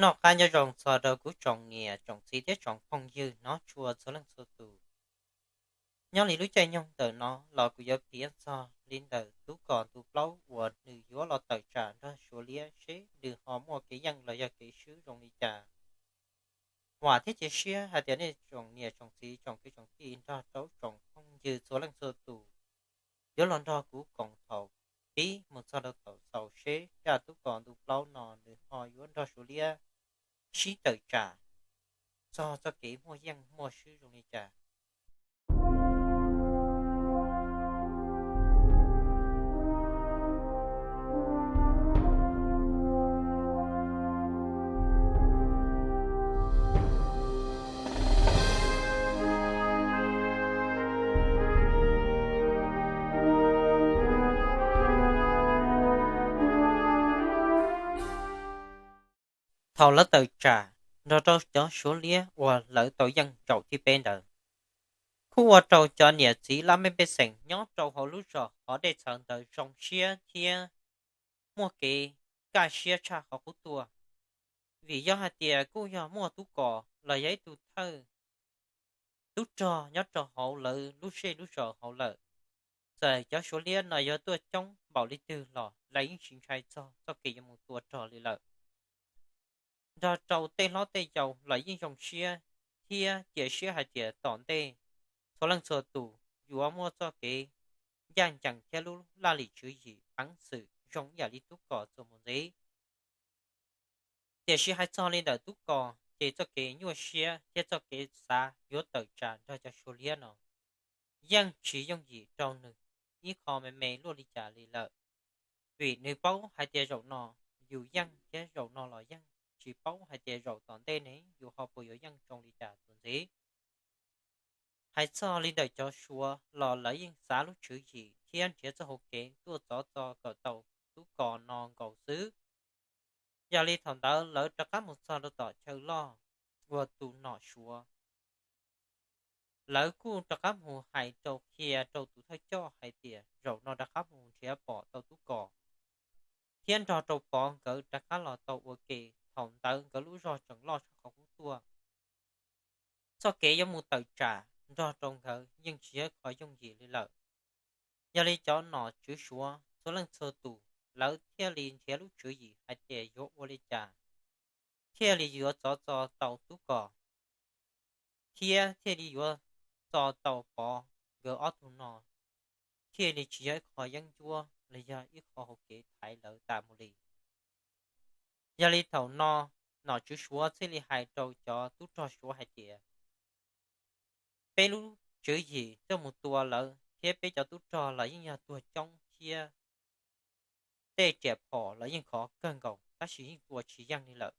Noj qab nyob zoo txog rau kuv tsoom niam tsoom txiv thiab tsoom phooj ywg hnov tshua txhua leej txhua tus. Nyob li lub caij nyoog ntawm no los kuv yuav piav txog li ntawm Tub Kos ntu plaub uas nws yuav los tawm tsam nrog Suav liab seb nws ho muaj kev yeej los yog kev swb zoo li cas. Vam thiab cia siab hais tias nej tsoom niam tsoom txiv tsoom kwv tsoom tij nrog rau tsoom phooj ywg txhua leej txhua tus yuav los nrog kuv koom thaum pib mus txog rau thaum xaus seb zaj Tub Kos ntu plaub no nws ho yuav nrog Suav liab sib tawm tsam txog txoj kev muaj yeej muaj swb zoo li cas. Thaum lawv tawm tsam nrog rau cov Suav liab uas lawv tau yeej zaum thib peb ntawd, kuj ua rau cov niam txiv laj mej pej xeem nyob rau hauv lub zos hov dej txhawv ntawd zoo siab thiab muaj kev kaj siab tshaj qhov qub tuaj, vim yog hais tias kuj yog muaj Tub Kos los yog ib tug thawj tub rog nyob rau hauv lawv lub zej lub zos hauv lawm. Txawm cov Suav liab no yuav tuaj coob npaum li twg los lawv yeej tsis ntshai txog txoj kev yuav mus tua rog li lawm. Nrog rau tej hlob tej yau los yeej zoo siab thiab cia siab hais tias tom ntej txhua leej txhua tus yuav muaj txoj kev ncaj ncees thiab lub laj lim tswv yim peev xwm zoo ib yam li Tub Kos txuas mus ntxiv. Tiam sis hais txog li ntawm Tub Kos ces txoj kev nyuaj siab thiab txoj kev xav yuav tawm tsam nrog cov Suav liab no yeej tsis yooj yim rau nws ib qho me me luaj li cas li lawm, vim nws paub hais tias zaum no yus yeej thiab zaum no los yeej, tsis paub hais tias zaum tom ntej ne yus ho puas yuav yeej zoo li cas txuas ntxiv. Hais txog li ntawm cov Suav los lawv yeej xav lub tswv yim thiab nrhiav txoj hauv kev tuaj txov txo kom tau Tub Kos no nkaus xwb. Yog li thaum ntawd lawv rov qab mus txog rau tom chaw loj uas tus nom Suav, lawv kuj rov qab mus hais rau qhia rau tus thawj coj hais tias zaum no rov qab mus nrhiav pom tau Tub Kos thiab nrog rau Pov nkawd rov qab los tau ua ke. Thaum ntawd nkawd lub zog tseem loj tshaj qhov qub tuaj, txoj kev yuav mus tawm tsam nrog rau nkawd yeej tsis yog qhov yooj yim li lawm. Yog li cov nom tswv Suav txhua leej txhua tus lawv thiaj li nrhiav lub tswv yim hais tias yuav ua li cas thiaj li yuav txov txo tau Tub Kos thiab thiaj li yuav txo tau Pov nkawd ob tug no, thiaj li tsis yog ib qho yeeb ncuab los yog ib qho hauv kev thaiv lawv tas mus li. Yog li thaum no, nom tswv Suav thiaj li hais rau cov tub rog Suav hais tias, peb lub tswv yim tuaj mus tua lawv thiab peb cov tub rog los yeej yog tuag coob thiab tej riam phom los yeej khov kawg nkaus tab sis yeej tua tsis yeej li lawm.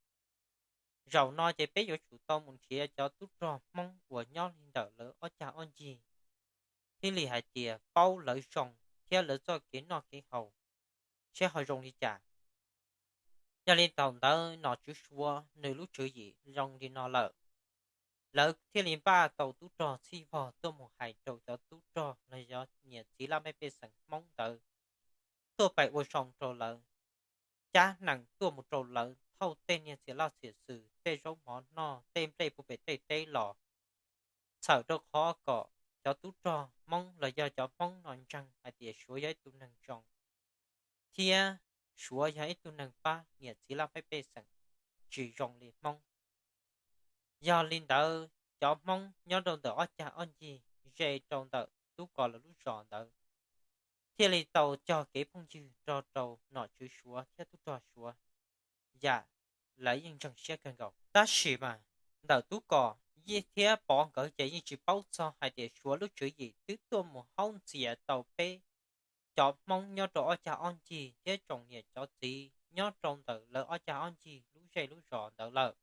Zaum no ces peb yuav tsum tau mus nrhiav cov tub rog Hmoob uas nyob li ntawm lawv ob cag ob ncig, thiaj li hais tias paub lawv zoo thiab lawv txoj kev noj kev haus seb ho zoo li cas. Yog li thaum ntawd nom tswv Suav nws lub tswv yim zoo li no lawm, lawv thiaj li npaj tau tub rog txhij vog tuaj mus hais rau cov tub rog los yog niam txiv laj mej pej xeem Hmoob ntawd tuaj pais ua zoo rau lawv, cab nees tuaj mus rau lawv thauj tej niag txias laj txias xwm, tej zaub mov noj, tej nplej puag pem tej teb los, txhawm rau qhov kom cov tub rog Hmoob los yog cov Hmoob no ntseeg hais tias Suav yog ib tug neeg zoo thiab Suav yog ib tug neeg pab niam txiv laj mej pej xeem tsis zoo li Hmoob. Yog li ntawd, cov Hmoob nyob rau ntawm ob cag ob ncig ze rau ntawm Tub Kos lawv lub zos ntawd thiaj li tau cog kev phooj ywg rau rau nom tswv Suav thiab tub rog Suav, yam lawv yeej ntseeg siab kawg nkaus. Tab sis mas ntawm Tub Kos thiab Pov nkawd ces yeej tsis paub txog hais tias Suav lub tswv yim twb tuaj mus haub ntxias tau peb cov Hmoob nyob rau ob cag ob ncig thiab tsoom niam cov txiv nyob rau ntawm lawv ob cag ob ncig lub zej lub zos ntawd lawm.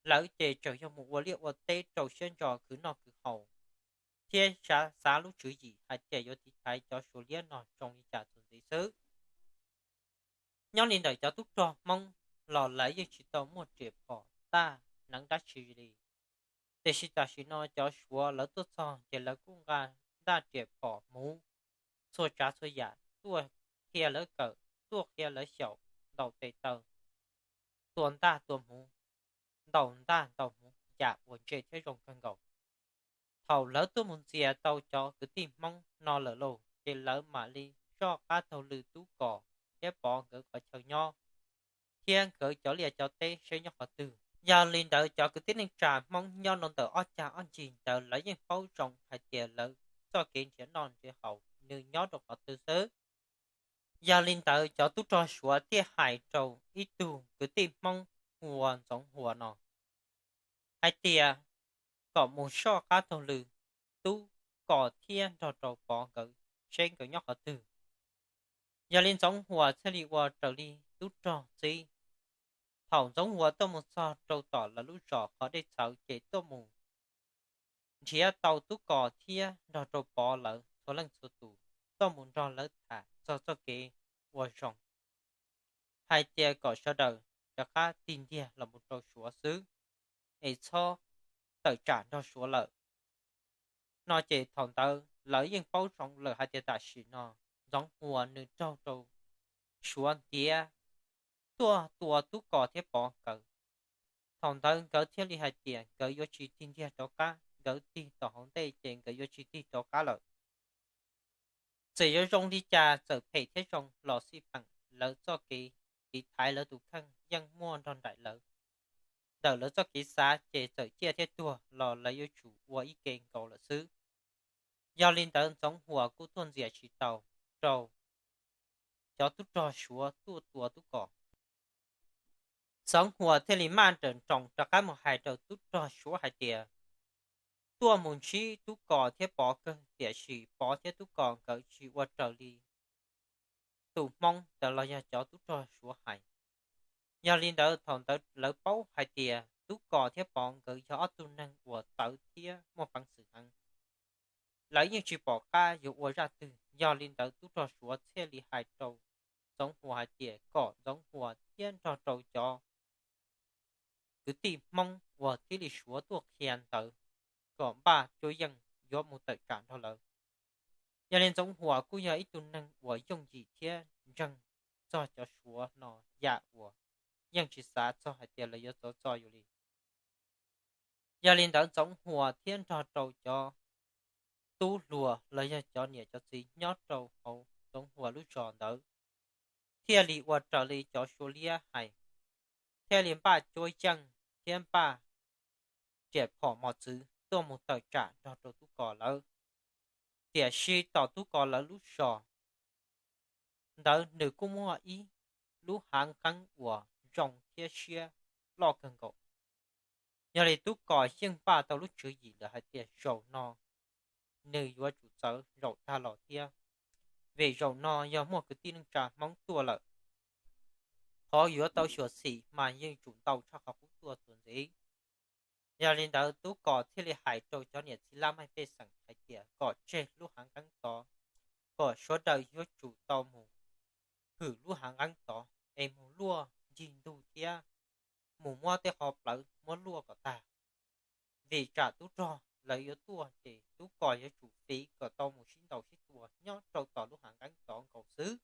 Lawv ces tseem yog mus ua liaj ua teb rau siab ntso khwv noj khwv haus thiab xav lub tswv yim hais tias yuav tiv thaiv cov Suav liab no zoo li cas txuas ntxiv xwb. Nyob li ntawm cov tub rog Hmoob los lawv yeej tsis tau muaj riam phom ntaj hneev dab tsi li, tiam sis tam sim no cov Suav lawv tuaj txog ces lawv kuj nqa ntaj riam phom muv txhua tsav txhua yam tuaj qhia lawv kawm, tuaj qhia lawv xyaum, ntaus tes taw, tua ntaj tua hmuv, ntaus ntaj ntaus hmuv yam uas ntse thiab zoo kawg nkaus. Thaum lawv tuaj mus ntxias tau cov kwv tij Hmoob no lawm lauj, ces lawv mam li soj qab taug lw Tub Kos thiab Pov nkawd qhov chaw nyob, thiab nkawd cov liaj cov teb seb nyob qhov twg. Yog li ntawd cov kwv tij neej tsa Hmoob nyob rau ntawm ob cag ob ncig ntawd lawv yeej paub zoo hais tias lawv txoj kev nrhiav noj nrhiav haus nws nyob rau qhov twg xwb. Yog li ntawd cov tub rog Suav thiaj hais rau ib tug kwv tij Hmoob hu ua Ntxoov Huas no hais tias kom mus soj qab taug lw Tub Kos thiab nrog rau Pov nkawd seb nkawd nyob qhov twg. Yog li Ntxoov Huas thiaj li ua raws li tub rog txib. Thaum Ntxoov Huas tuaj mus txog rau tom lawv lub zos qhov dej txhawv ces tuaj mus nrhiav tau Tub Kos thiab nrog rau Pov lawv txhua leej txhua tus, tuaj mus nrog lawv tham txog txoj kev ua zoo, hais tias kom sawv daws rov qab tig ntiag los mus rau Suav xwb, es txhob tawm tsam nrog Suav lawm no. Ces thaum ntawd lawv yeej paub zoo lawm hais tias tam sim no Ntxoov Huas nws raug rau Suav ntiav tuaj tua Tub Kos thiab Pov nkawd. Thaum ntawd nkawd thiaj li hais tias nkawd yuav tsis tig ntiag rov qab, nkawd tig tom hauv ntej ces nkawd yuav tsis tig rov qab lawm. Txawm yuav zoo li cas, txawm phem thiab zoo los xij peem, lawv txoj kev tiv thaiv lawv tus kheej yeej muaj nrog nraim lawv. Ntawm lawv txoj kev xav ces txawm ciaj thiab tuag los lawv yuav tsum ua ib ke nkaus lawm xwb. Yog li ntawd Ntxoov Huas kuj tuaj ntxias tsis tau rau cov tub rog Suav tuaj tua Tub Kos. Ntxoov Huas thiaj li maj nrawm nroos rov qab mus hais rau tub rog Suav hais tias tuaj mus ntsib Tub Kos thiab Pov kawg, tiam sis Pov thiab Tub Kos nkawd tsis ua raws li tus Hmoob ntawd los yog cov tub rog Suav hais. Yog li ntawd thaum ntawd lawv paub hais tias Tub Kos thiab Pov nkawd yog ob tug neeg uas tawv thiab muaj peev xwm heev, lawv yeej tsis pom qab yuav ua zaj twg. Yog li ntawd tub rog Suav thiaj li hais rau Ntxoov Huas hais tias kom Ntxoov Huas thiab nrog rau cov kwv tij Hmoob uas thiaj li Suav tuaj qhia ntawd kom npaj cuab yeej yuav mus tawm tsam nrog lawv. Yog li Ntxoov Huas kuj yog ib tug neeg uas yooj yim thiab ntseeg txog cov Suav no yam uas yeej tsis xav txog hais tias lawv yuav txov txo yus li. Yog li ntawd Ntxoov Huas thiab nrog rau cov tub hluas los yog cov niam cov txiv nyob rau hauv Ntxoov Huas lub zos ntawd thiaj li ua raws li cov Suav liab hais, thiaj li npaj cuab yeej thiab npaj riam phom mos txwv tuaj mus tawm tsam nrog rau Tub Kos lawv. Tiam sis tom Tub Kos lawv lub zos ntawd nws kuj muaj ib lub hav nqeeb uas zoo thiab siab loj kawg nkaus. Yog li Tub Kos yeej npaj tau lub tswv yim lawm hais tias zaum no nws yuav tsum txawv zaum tag los thiab, vim zaum no yog muaj kwv tij neej tsa Hmoob tuaj lawm, qhov yuav tau xyuam xim mas yeej tsum ntau tshaj qhov qub tuaj txuas ntxiv. Yog li ntawd Tub Kos thiaj li hais rau cov niam txiv laj mej pej xeem hais tias kom tseg lub hav nqeeb tod, kom sawv daws yuav tsum tau mus hwm lub hav nqeeb tod es mus luaj ncig ntug thiab mus muab tej qhov plawv muab luaj kom tag. Vim tsam tub rog lawv yuav tuaj ces Tub Kos yuav tsum fiv kom tau mus sib ntaus sib tua nyob rau tom lub hav nqeeb tod nkaus xwb.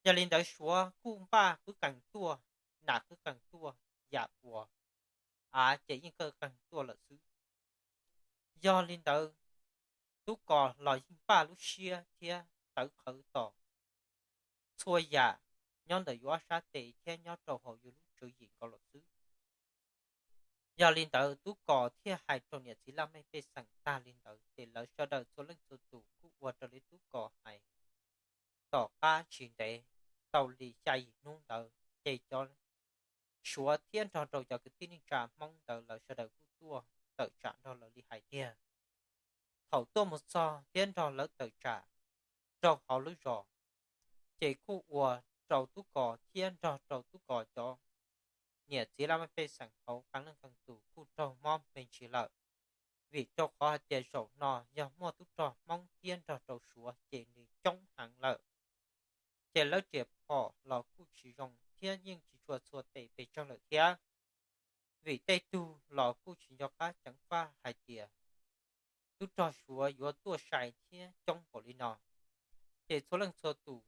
Yog li ntawd Suav kuj npaj qwb qees tuaj, nam qwb qees tuaj, yam uas av ces yeej qwb qees tuaj lawm xwb. Yog li ntawd Tub Kos los yeej npaj lub siab thiab tawv qhawv tos txhua yam nyob ntawm yus ob sab tes thiab nyob rau hauv yus lub tswv yim nkaus lawm xwb. Yog li ntawd Tub Kos thiaj hais rau niam txiv laj mej pej xeem tag li ntawd ces lawv sawv daws txhua leej txhua tus kuj ua raws li Tub Kos hais tom qab tsis ntev, tau li xya yim hnub ntawd ces cov Suav thiab nrog rau cov kwv tij neej tsa Hmoob ntawd lawv sawv daws kuj tuaj tawm tsam nrog lawv li hais tiag. Thaum tuaj mus txog thiab nrog lawv tawm tsam rau hauv lub zos, ces kuj ua rau Tub Kos thiab nrog rau Tub Kos cov niam txiv laj mej pej xeem hauv qee leej qee tus kuj raug mob me ntsis lawm. Vim rau qhov hais tias zaum no yog muaj tub rog Hmoob thiab nrog rau Suav ces nws coob heev lawm, ces lawv riam phom los kuj tsis zoo thiab yeej tsis tshua txhua tes pes tsawg lawm thiab. Vim tej tug los kuj tsis nco qab ceev faj hais tias tub rog Suav yuav tuaj sai thiab coob npaum li no, ces txhua leej txhua tus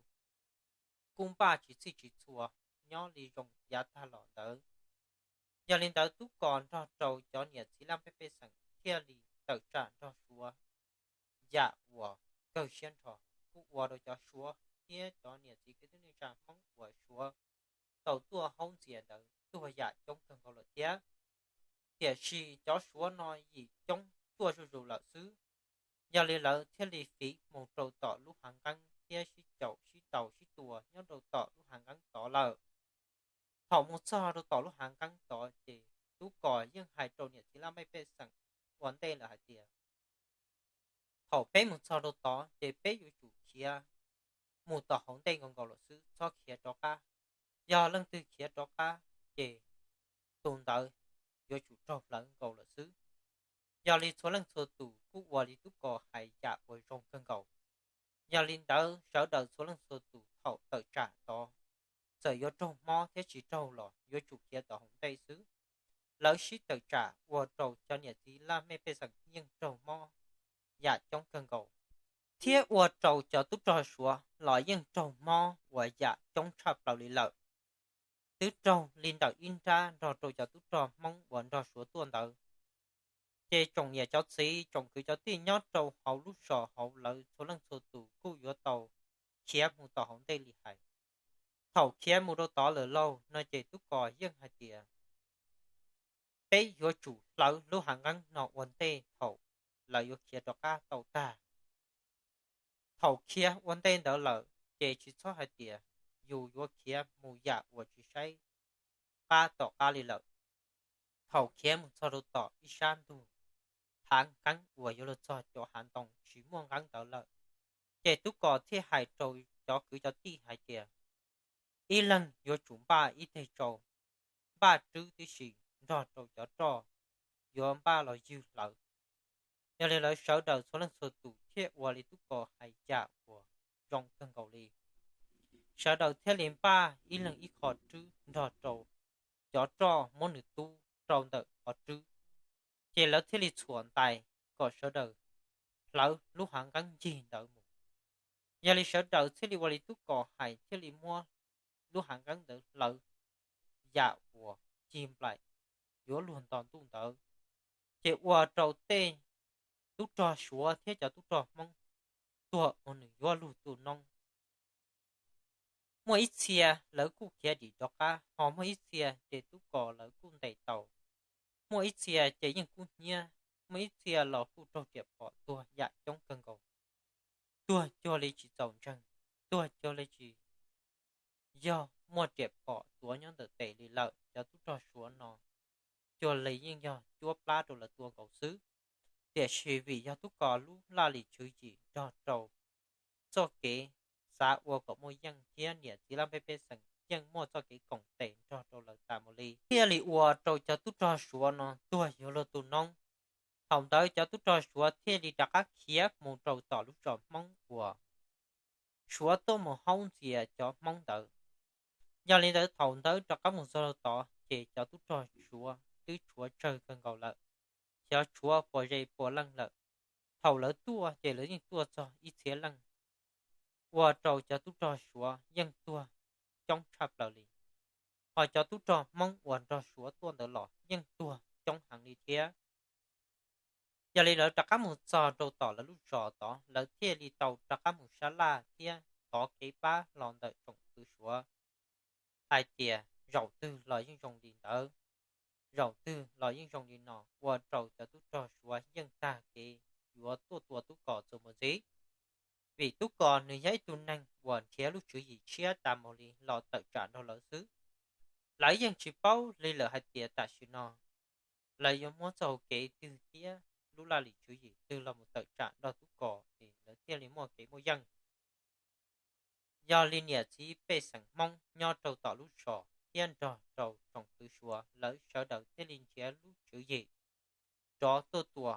kuj npaj tsis txhij tsis txhua nyob li zoo yav tag los ntawd. Yog li ntawd Tub Kos nrog rau cov niam txiv laj mej pej xeem thiaj li tawm tsam nrog Suav yam uas kawg siab nrho, kuj ua rau cov Suav thiab cov niam txiv kwv tij neej tsa Hmoob uas Suav tau tuaj haub ntxias ntawd tuag yam coob kawg nkaus lawm thiab. Tiam sis cov Suav no yim coob tuaj zuj zus lawm xwb, yog li lawv thiaj li fiv mus rau tom lub hav nqeeb thiab sib caum sib taus sib tua nyob rau tom lub hav nqeeb tod lawm. Thaum mus txog rau tom lub hav nqeeb tod ces Tub Kos yeej hais rau niam txiv laj mej pej xeem ua ntej lawm hais tias, thaum peb mus txog rau tod ces peb yuav tsum khiav mus tom hauv ntej nkaus nkaus lawm xwb, txhob khiav rov qab. Yog leej twg khiav rov qab ces tus ntawd yuav tsum raug hlawv nkaus lawm xwb. Yog li txhua leej txhua tus kuj ua li Tub Kos hais yam uas zoo kawg nkaus. Yog li ntawd sawv daws txhua leej txhua tus thaum tawm tsam tod, txawm yuav raug mob thiab tsis raug los yuav tsum khiav tom hauv ntej xwb. Lawv sib tawm tsam ua rau cov niam txiv laj mej pej xeem yeej raug mob yam coob kawg nkaus, thiab ua rau cov tub rog Suav los yeej raug mob uas yam coob tshaj plaws li lawm. Twb raug li ntawm ib nrab nrog rau cov tub rog Hmoob uas nrog Suav tuaj ntawd. Ces tsoom niam cov txiv tsoom kwv cov tij nyob rau hauv lub zos hauv lawv txhua leej txhua tus kuj yuav tau khiav mus tom hauv ntej li hais. Thaum khiav mus rau tod lawm lauj no ces Tub Kos yeej hais tias, peb yuav tsum hlawv lub hav nqeeb no ua ntej thaum lawv yuav khiav rov qab tau tag. Thaum khiav ua ntej ntawd lawm ces tsis txhob hais tias yus yuav khiav mus yam uas tsis saib qab tom qab li lawm. Thaum khiav mus txog rau tom ib sab ntug hav nqeeb uas yuav luag txog cov hav ntoo tsis muaj nqeeb ntawd lawm, ces Tub Kos thiaj hais rau cov kwv cov tij hais tias, ib leeg yuav tsum npaj ib teg tsau, npaj rwb tib si nrog rau cov roj yuav npaj los ywg hlawv. Yog li lawv sawv daws txhua leej txhua tus thiaj ua li Tub Kos hais yam uas zoo kawg nkaus li. Sawv daws thiaj li npaj ib leeg ib qho rwb nrog rau cov roj muab nws tub rau ntawm qhov rwb, ces lawv thiaj li txhuam ntais kom sawv daws hlawv lub hav nqeeb ncig ntawd mus. Yog li sawv daws thiaj li ua li Tub Kos hais thiaj li muab lub hav nqeeb ntawd hlawv yam uas cig nplaim yuav luag nto ntuj ntawd, ces ua rau tej tub rog Suav thiab cov tub rog Hmoob tuag ua nws yuav luag tu noob. Muaj ib txhia lawv kuj khiav dim rov qab, ho muaj ib txhia ces Tub Kos lawv kuj ntes tau. Muaj ib txhia ces yeej kub hnyiab, muaj ib txhia los kuj raug riam phom tuag yam coob kawg nkaus. Tuag cuag li tsis txaus ntseeg, tuag cuag li tsis yog muaj riam phom tuav nyob ntawm tes li lawm. Cov tub rog Suav no cuag li yeej yog cuab plab rau lawv tua nkaus xwb. Tiam sis vim yog Tub Kos lub laj lim tswv yim nrog rau txoj kev xav ua kom muaj yeej thiab niam txiv laj mej pej xeem yeej muaj txoj kev koom tes nrog rau lawv tas mus li, thiaj li ua rau cov tub rog Suav no tuag yuav luag tu noob. Thaum ntawd cov tub rog Suav thiaj li rov qab khiav mus rau tom lub zos Hmoob uas Suav tuaj mus haub ntxias cov Hmoob ntawd. Yog li ntawd thaum ntawd rov qab mus txog tod ces cov tub rog Suav twb tshuav tsawg kawg nkaus lawm, xyov tshuav puas ze puas leej lawm. Thaum lawv tuaj ces lawv yeej tuaj txog ib txhiab leej, ua rau cov tub rog Suav yeej tuag coob tshaj plaws li. Ho cov tub rog Hmoob uas nrog Suav tuaj ntawd los yeej tuag coob heev li thiab. Yog li lawv rov qab mus txog rau tom lawv lub zos tod, lawv thiaj li tau rov qab mus sab laj thiab thov kev pab los ntawm tsoom kwv Suav hais tias zaum twg los yeej zoo li ntawd, zaum twg los yeej zoo li no, ua rau cov tub rog Suav yeej tag kev yuav tuaj tua Tub Kos txuas mus ntxiv. Vim Tub Kos nws yog ib tug neeg uas nrhiav lub tswv yim tshiab tas mus li los tawm tsam nrog lawv xwb. Lawv yeej tsis paub li lawm hais tias tam sim no lawv yuav muab txoj hau kev twg thiab lub laj lim tswv yim twg los mus tawm tsam nrog Tub Kos es lawv thiaj li muaj kev muaj yeej. Yog li niam txiv pej xeem Hmoob nyob rau tom lub zos thiab nrog rau tsoom kwv Suav lawv sawv daws thiaj li nrhiav lub tswv yim rov tuaj tua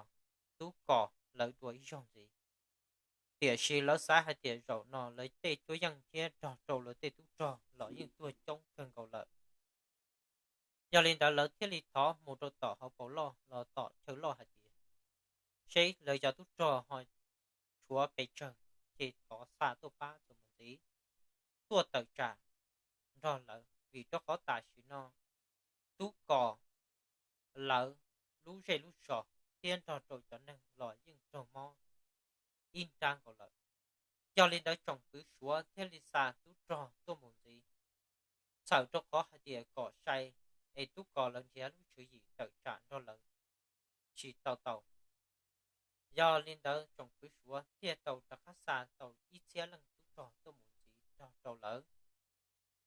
Tub Kos lawv dua ib zaug ntxiv. Tiam sis lawv xav hais tias zaum no lawv tej cuab yeej thiab nrog rau lawv tej tub rog los yeej tuag coob kawg nkaus lawm. Yog li ntawd lawv thiaj li thov mus rau tom hauv paus loj los tom chaw loj hais tias seb lawv cov tub rog ho tshuav pes tsawg ces thov xa tuaj pab txuas mus ntxiv, tuaj tawm tsam nrog lawv vim rau qhov tam sim no Tub Kos lawv lub zej lub zos thiab nrog rau cov neeg los yeej raug mob ib nrab nkaus lawm. Yog li ntawd tsoom fwv Suav thiaj li xa tub rog tuaj mus ntxiv, txhawm rau qhov hais tias kom sai es Tub Kos lawv nrhiav lub tswv yim tawm tsam nrog lawv tsis tau tau. Yog li ntawd tsoom fwv Suav thiaj tau rov qab xa tau ib txhiab leej tub rog tuaj mus ntxiv nrog rau lawv.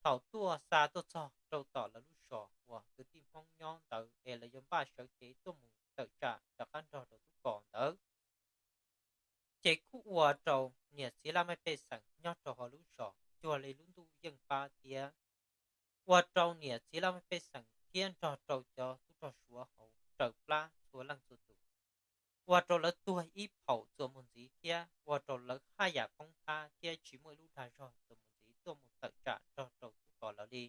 Thaum tuaj xa tuaj txog rau tom lawv lub zos uas kwv tij Hmoob nyob ntawd es lawv yuav npaj sawv cev tuaj mus tawm tsam rov qab nrog rau Tub Kos ntawd, ces kuj ua rau niam txiv laj mej pej xeem nyob rau hauv lub zos cuag li lub ntuj yeej pab thiab, ua rau niam txiv laj mej pej xeem thiab nrog rau cov tub rog Suav hauv raws plab txhua leej txhua tus, ua rau lawv tuag ib phaum txuas mus ntxiv thiab ua rau lawv haj yam poob thab thiab tsis muaj ib lub dag zog txuas mus ntxiv tuaj mus tawm tsam nrog rau Tub Kos lawv li.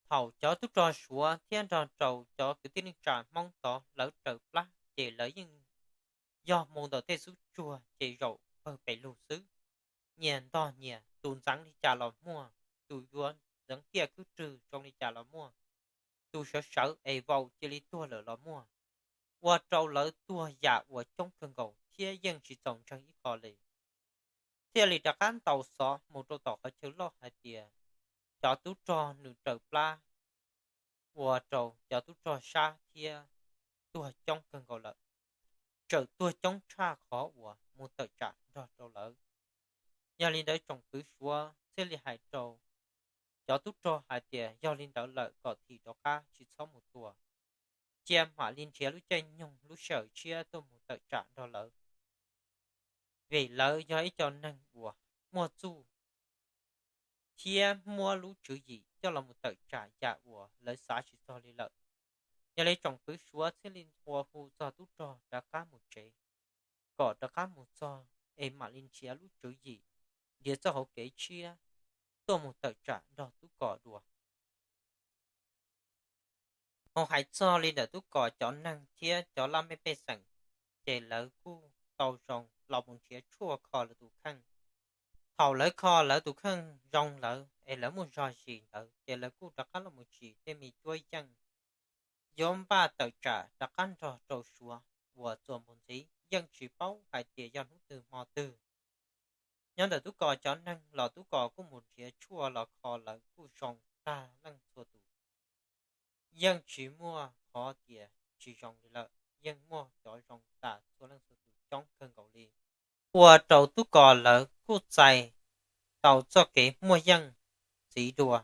Thaum cov tub rog Suav thiab nrog rau cov kwv tij neej tsa Hmoob tod lawv raws plab ces lawv yeej yog mus ntawm tej xub tsuag ces zaum pawg pes lug xwb. Nyias ntog nyias, tus ntxeev li cas los muaj, tus yuav ntxeev tiaj khwb rwg zoo li cas los muaj, tus sawv sawv es vau cia li tuag lawm los muaj, ua rau lawv tuag yam uas coob kawg nkaus thiab yeej tsis txaus ntseeg ib qho li. Thiaj li rov qab ntaus xov mus rau tom qhov chaw loj hais tias cov tub rog nws raws plab, ua rau cov tub rog sab thiab tuag coob kawg nkaus lawm, tseem tuag coob tshaj qhov uas mus tawm tsam nrog rau lawv. Yog li ntawd tsoom fwv Suav thiaj li hais rau cov tub rog hais tias yog li ntawd lawm kom thim rov qab tsis txhob mus tua, cia mam li nrhiav lub caij nyoog lub sij hawm tshiab tuaj mus tawm tsam nrog lawv, vim lawv yog ib co neeg uas muaj txuj thiab muab lub tswv yim coj los mus tawm tsam yam uas lawv xav tsis txog li lawm. Yog li tsoom fwv Suav thiaj li ua hu txog tub rog rov qab mus tsev, kom rov qab mus txog es mam li nrhiav lub tswv yim, nrhiav txoj hauv kev tshiab tuaj mus tawm tsam nrog Tub Kos dua. Hos hais txog li ntawm Tub Kos cov neeg thiab cov laj mej pej xeem, ces lawv kuj tau zoo los mus nrhiav tshuaj kho lawv tus kheej. Thaum lawv kho lawv tus kheej zoo lawm es lawv muaj zog zis ntawd ces lawv kuj rov qab los mus tsim tej me cuab yeej yuav npaj tawm tsam rov qab nrog rau Suav uas txuas mus ntxiv, yeej tsis paub hais tias yog hnub twg hmo twg. Nyob ntawm Tub Kos cov neeg los Tub Kos kuj mus nrhiav tshuaj los kho lawv kuj zoo tag leej txhua tus, yeej tsis muaj qhov tias tsis zoo li lawm, yeej muaj cov zoo tas txhua leej txhua tus coob kawg nkaus li, ua rau Tub Kos lawv kuj txais tau txoj kev muaj yeej ntxiv dua.